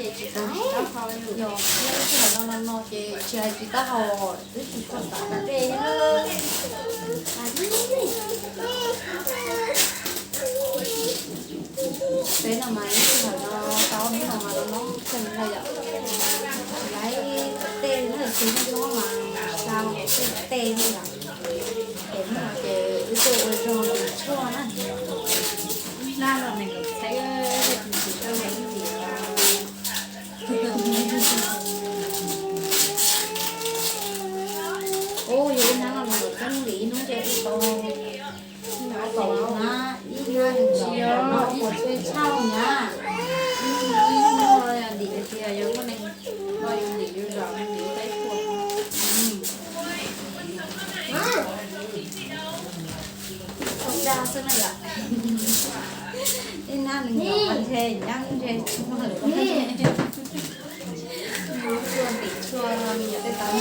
Tsis tau, tsis tau hau li. Yog ib tug hais no no no ces tsis hais tsis tau hau, twb tsis tshua xav dej na. Peb no mas ib tug hais no tau hnub no mas no no kheej na yom. Tsis laib tej na, tsis hnub no mas xa tej tej na yom. Ces hnub no ces wb tuaj ua zog ntim tshuaj na. Ib hnab no nees nkaum txheeb, tsis tau hais ib ntsis. Ub, yog ib hnab no nees nkaum txheeb li ib hnub ntshe wb tau kaum hnab, ib hnab nees nkaum no puas tshuaj tshaj nyab. Ib hnub no ntim tias yog muaj neeg no yus ntim yus zaum ntim ib tshuaj. Tau daj xwb na yom. Ib hnab nees nkaum ntshe nyab ntshe tsis muaj lawm. Yus tuaj ntim tshuaj no yus tej tau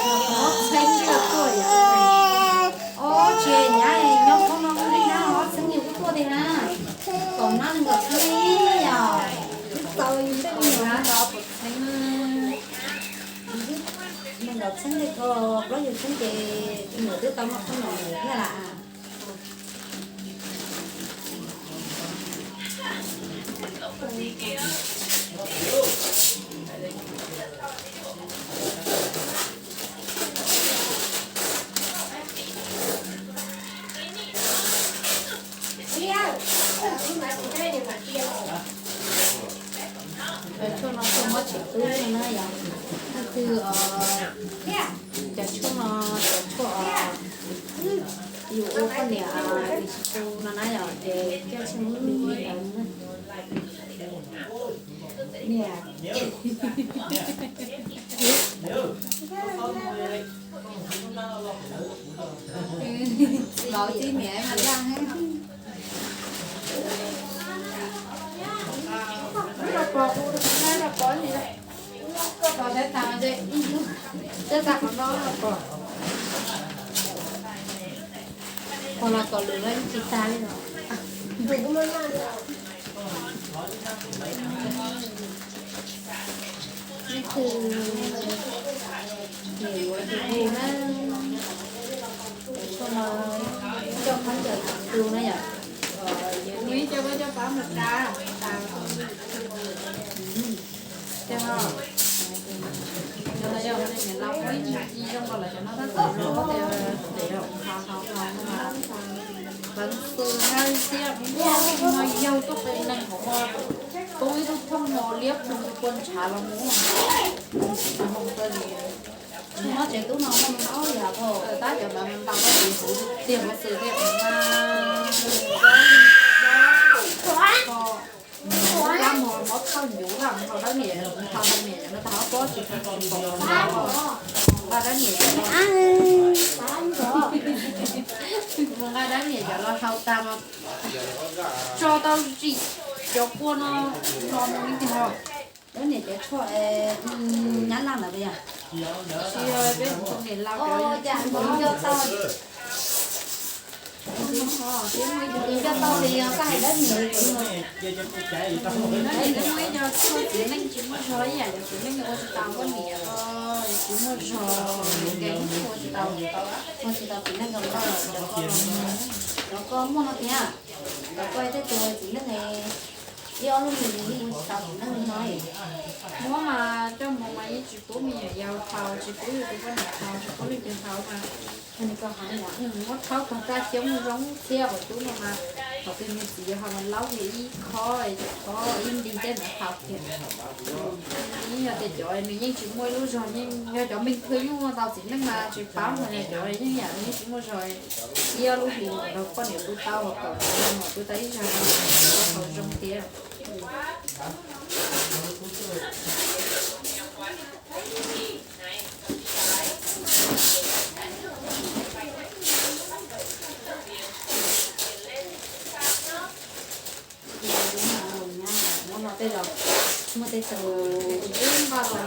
ob txheeb tuaj yom. Ob tsis nyab nyob khoob no li na, ob txheeb yus kuj tuaj li na. Kaum hnab nees nkaum txheeb yom. Twb tau yus tej me nyuam na, tau ob txheeb. Nees nkaum txheeb tej ko, plaub caug txheeb ces me nyuam twb tau noj khoob no lawm thiab las. Cov tshuaj no tshuaj mob tseem dub na yom. Leej twg, cov tshuaj no, cov tshuaj yus ua poj niam tsis tu no na yom, ces coj tshuaj mob ntawd na. Niam, vauv tib niam mas laj heev. Pos saib tas, ib hnub twb tag qhov no pos. Pos los kom lwm lawm tsis tas li os. Leej twg nyiam yuav tus hu na, coj no, coj khaub ncaws tus na yom. Mus ib co koj coj pab mus da, da. Cov no yog niam laus muaj ib tug ci zoo nkaus lawm cov no tab sis zoo tias pem hauv hauv hauv no mas peev xwm na thiab no yog tuaj qee neeg hauv no poob ib tug thooj no liab ploog kua ntshav los mus. Mob tsev tub no muaj ob yam, tab cov ntawd ntau tab sis huv tiag huv xwm thiab mas nqa mus mob thauj ncuv na, nqa dab niam, nqa dab niam no tag ob pob tsis tau nqa dab niam, mus nqa dab niam cov los hau tag mas tso tau tsim cov kua no no mus li tiag. Dab niam cov tshuaj nyab laj ntawd puas yog? Tsis yog, peb niam laus cov. Nco tau, nco tau tias yog koj hais dab niam li. Dab niam muaj ib co tshuaj txiv neej tsis muaj zog ib yam cov txiv neej ua tsis tau poj niam, tsis muaj zog, nkees ua tsis tau, ua tsis tau txiv neej nkaus no. Cov ko muaj no tiag, cov ko tej tus txiv neej ib ob lub mis yeej ua tsis tau txiv neej li no. Muab mas coj mus mas yeej tsis pub me nyuam yaus haus, tsis pub yus tus poj niam haus, tsis pub leej twg haus mas. Muab rhaub tog raj xyoob zoo thiab, qhov cub no mas qhov twg me txiv yuav haus mas laub kiag ib khob, khob ib nti tej ntawd haus kiag. Yeej yog tias cov nws yeej tsis muaj ib lub zog, yeej yog cov me ntxhw yeej ua tau txiv neej mas tsis paub, ho yog cov yeej yam yeej tsis muaj zog, ib ob lub hlis mus rau poj niam pw tau, kaum hnub mus pw tau ib zaug, haus zoo thiab. Muab no tej zaum muaj tej tus twb npaj los,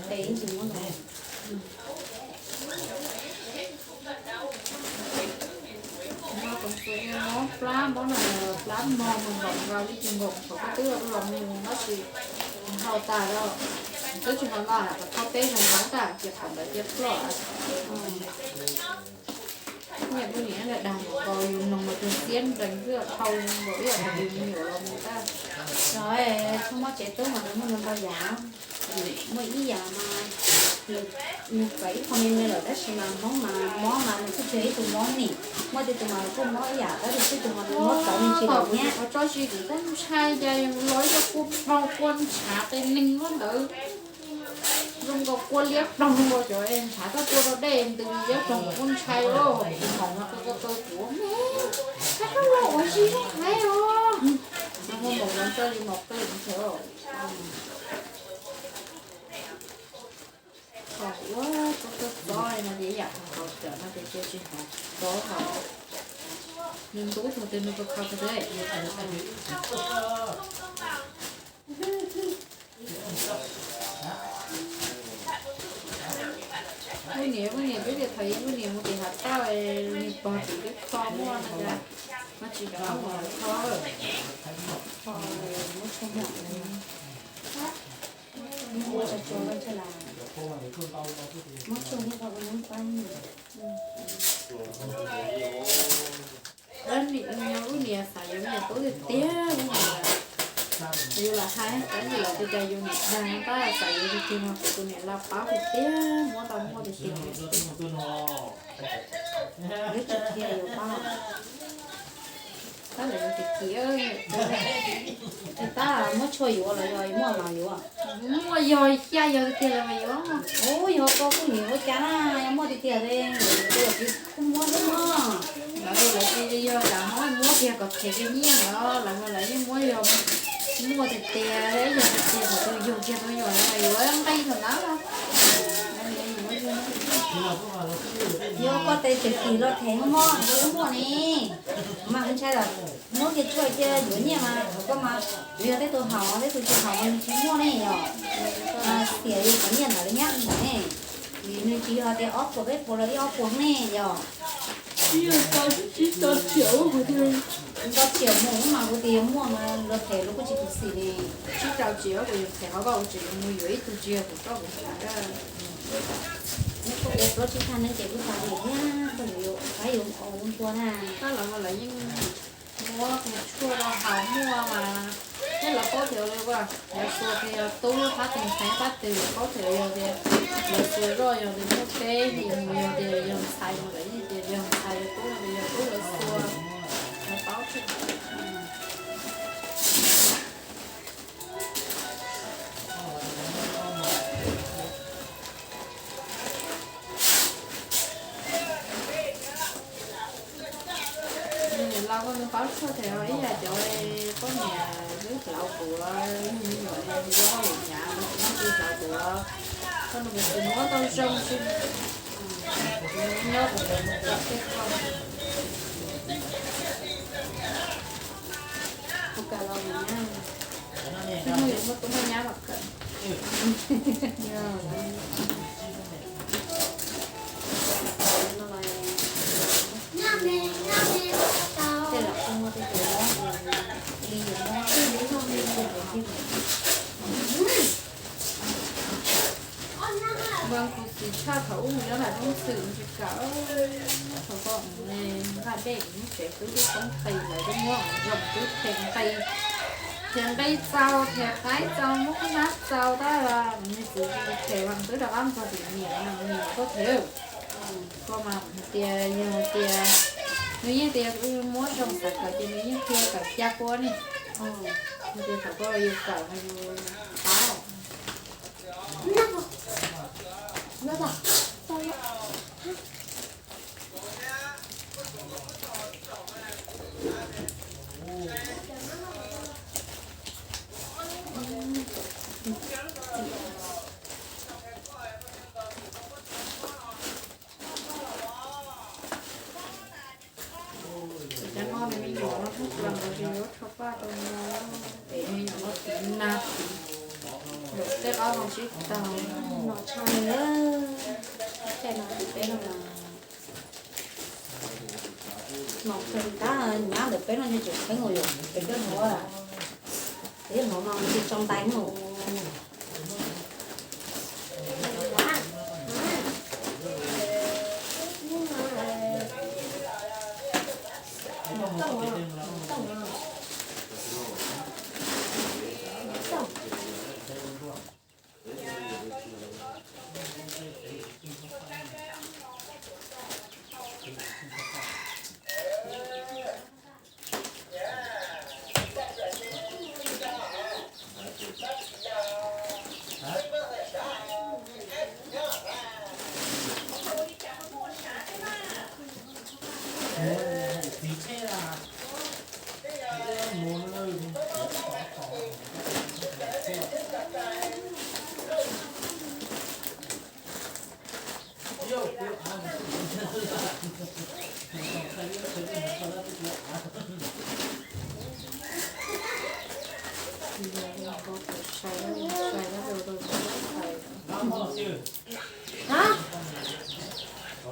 tes ib ntsis muab los. Mob plab, mob no plab mog mus nkaum nkaus li tus nkaum thaum koj twb los mus tab sis Hau tas lawm, twb tsis hau no, qhov thauj peb zoo ntau tas ces qhov ntawd cia ploj. Niam poj niam dag npaum ko yus mloog mas kawg siab nrees xwb, dhau npaum ib yam li yus me nyuam los mus tag. Txhob muab tsev tub mas nws muaj ntau yam, muaj ib yam mas nws txawm ib qho me me lawm tab sis mas Hmoob mas mob mas nws kuj tsis yog ib tug mob nim, muaj tej tus mas kuj mob ib yam tab sis tej tus mas nws mob txawv me ntsis lawm thiab. Tso tsis kuv kuj ntshai cas los ib co kua plaug kua ntshav qis leeg luaj ntawd. Zoo nkaus kua liab ploog nkaus cov ntshav toj tua rau dej ntws liab ploog kuv kuj ntshai os. Kuv hmoov no qw qw qw kuv, kab kab los ua si zoo heev os. Muaj hmoov no tso li mos qw ntshai os. Thaum ua txob txob txob no ces yam qhov cawm no ces cia tsis hov txob hov. Nws ntub tug twg nws khaws khaws tug twg. Kuv niam, kuv niam twb tias thaum ub kuv niam mus tim Hav Tauj, nws pog tim twb kho muaj no cas, mas tsis pom mus kho. Kho muab tshuaj muab, muab tshuaj tso, muab tshuaj muab kho ua noob pab. Tab sis yog lub niam xav yuav me nyuam tub tiag tiag, lub niam yus lam hais tab sis lawv tias cas yus niam dag tab xav yuav tiag tiag no kuv tus niam laj paub tiag tiag, muab tau muaj tiag tiag. Lub tsis tiag yuav paub. Tab lawv tias tiag, tab muab tshuaj yuav los yog muaj los yuav. Muaj yog xya yog tiag tiag los mas yuav. Ub, yog koj kuj niam ua cas na, yog muaj tiag tiag li, kuj muab xwb mog. Lawv tias lawv tias yog lam muab muab kiag kom them kiag nyiaj ntawd, lawv mas lawv yeej muab yog muaj tiag tiag, yog tiag tiag thaum twg yug kiag tus me nyuam no mas yuav nqi thaum ntawd los. Yog koj tes tseem kis los them mog, yog muaj ne. Mas ntshai lawm, muab kiag tshuaj cia yuav nyiaj mas thaum koj mas yuav yog tej tus haus, tej tus tsis haus mas nws tsis muaj ne yom. Mas tias yog qhov nyiaj ntawd li nyab ntawd ne, vim nws tsis yog tias ob puas peb puas los ib ob puas ne yom. Tsib rau tsiaum mus mas kuv tias muaj mas luag them luag kuj tsis khuv xim li. Tsib rau tsiaum kuv yuav them qhov koj ua tseem mus yuav ib tug tsis yog kuv koj kuv tham. Neb koj ua plaub tsib thaj neeb ces kuj tas li thiab, koj yuav yuav qab yuav ua npua na. Tab lawv mas lawv yeej muab kiag tshuaj rau haus muaj mas, thiab lawv paub tias lawv xuas tias yog tub lub qab teeg xeev qab twg, paub tias yog tias lawv xuas zoj yog tias muaj peb hlis mus yog tias yog ntxhais mus lawv yeej tias yog ntxhais, yog tub no tias yog tub lawv xuas, lawv paub. Niam laus koj nws paub tshuaj them ib yam cov poj niam twb hlauv kuv, yog me nyuam yog hauj lwm hnyav no twb hlauv kuv, koj nws kuv tsis muab tau zoo tsis nyob kuv tsis muab tej ko. Kuv kam los nyab, muaj yuav muaj tub muaj nyab los kawm. Tej zaum kuj muaj tej tus mob li yus mob. Npawg kuv txiv tshaj thaum ub mus nyob nram Looj Xwm tsis kam, thaum ko nqaj dej nyob tsev twb twb poob qis lawv twb muab zoo twb them nqi, them nqi txaus them qaib txaus muab kub hnab txaus tab los nws txiv them mas twb rov qab ntxog tim niam no niam tuaj them. Koj mas tias yog tias nws yeej tias muab zoo xav kawm ces nws yeej qhia kawm xya pua ne. Nws tias thaum koj yus kawm mas yus paub. Cov no nws me nyuam no tub los nkaus tsis yuav tsho paj rau no, pem me nyuam no tiv nag tiv, tej qab no sib tag no tshaj li, tej no tiv peb no mas. Nom kawg tab nyab ntawm peb no ntshe tseem kheeb ua yuav pem dej hov. Ib hmo no tsis tso ntais no.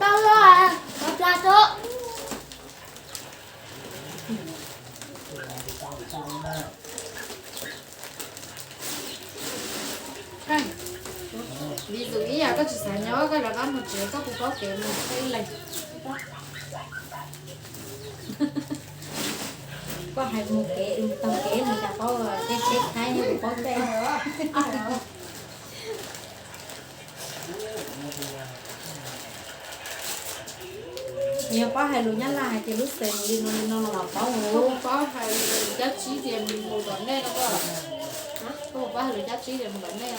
Tau los, los plas rau. Vim tus ib yam koj tsis xav nyob koj rov qab mus tsev koj puas paub kev mus ib leeg. Koj hais mus kev taug kev mus cas paub tej tsheb thaib puas paub tej. Yog paub hais lus Nyab Laj hais tias lub xeem li no li no los paub. Paub hais lus Cab Tsib tias mus tom nej no. Paub hais lus Cab Tsib tias mus tom nej.